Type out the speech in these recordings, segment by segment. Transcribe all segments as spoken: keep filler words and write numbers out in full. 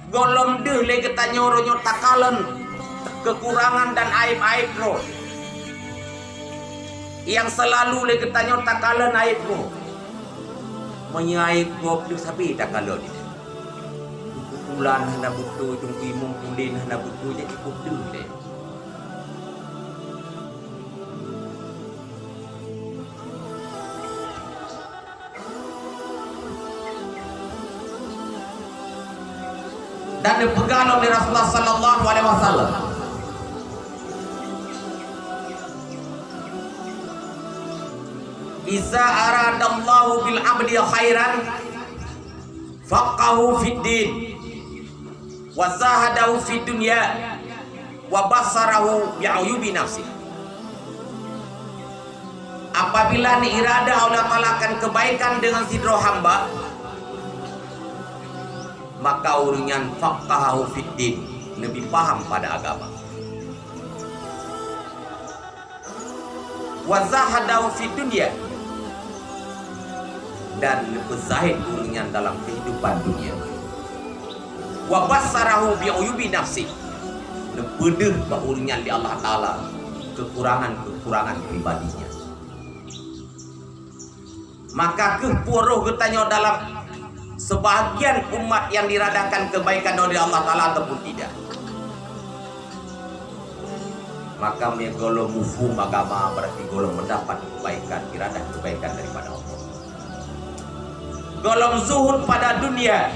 Gohlom deuh lé geutanyoe uroe nyoe takalon keukurangan dan aéb-aéb droe. Nyang seulalu lé geutanyoe takalon aéb droe. Meunyoe aéb gob deuh sabe takalon. Buku pulan hana beutôi, teungku imum pulen hana beutôi, nyan cukôp deuh lé. Dan dipeugah lom lé Rasulullah sallallahu alaihi wasallam, "Iza aradallahu bil abdi khairan, faqqahu fid din, wa zahadahu fid dunya, wa basarahu bi uyubi nafsi." Apabila ni irada Allah Taala akan kebaikan dengan sidroe hamba, maka ureuëng nyan faqahahu fid din, lebih paham pada agama. Wa zahadahu fid dunya, dan neupeuzahid ureuëng nyan dalam kehidupan dunia. Wa basarahu bi uyubi nafsi, neupeudeuh bak ureuëng nyan lé Allah Taala keukurangan-keukurangan pribadinya. Maka keuh peue roh geutanyoe dalam sebahagian umat yang diradakan kebaikan oleh Allah Taala ataupun tidak. Maka meunyoe gohlom muphom agama, berarti gohlom mendapat kebaikan, iradah kebaikan daripada Allah. Gohlom zuhud pada dunia,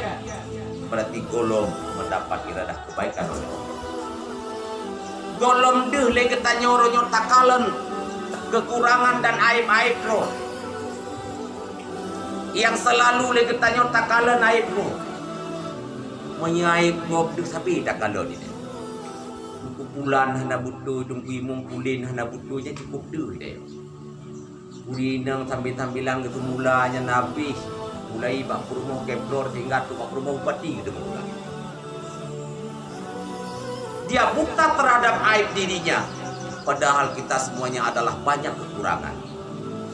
berarti gohlom mendapat iradah kebaikan oleh Allah. Gohlom deuh lé geutanyoe uroe nyoe takalon keukurangan dan aéb-aéb droe. Nyang seulalu lé geutanyoe takalon aéb droe. Meunyoe aéb gob deuh sabe takalon. Teungku pulan hana beutôi, teungku imum pulen hana beutôi, nyan cukôp deuh lé. Ureuëng inong sambil-sambilan geuteumula nyan habéh, mulai bak peurumoh gubernur sehingga trok bak peurumoh bupati geuteumula. Dia buta terhadap aib dirinya, padahal kita semuanya adalah banyak kekurangan.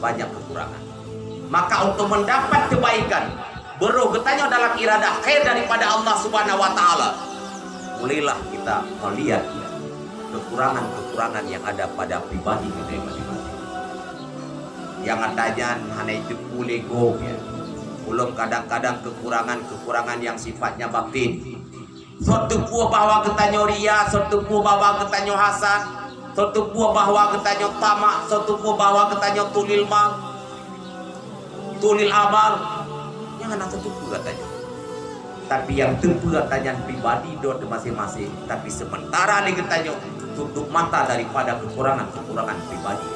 Banyak kekurangan. Maka untuk mendapat kebaikan, beurôh geutanyoe dalam iradah khair daripada Allah Subhanahu wa Taala, mulailah kita melihat kekurangan-kekurangan yang ada pada pribadi kita masing-masing. Nyang ata nyan hana jiteupeue lé gob, ya. Ulôn kadang-kadang kekurangan-kekurangan yang sifatnya batin. Soe teupeue bahwa geutanyoe ria, soe teupeue bahwa geutanyoe hasad, soe teupeue bahwa geutanyoe tamak, soe teupeue bahwa geutanyoe tulil mal, tulil amal. Nyang hana soe teupeue gata nyoe. Tapi nyang teupeue gata nyan pribadi dot masing-masing. Tapi sementara lé geutanyoe tutup mata daripada kekurangan-kekurangan pribadi.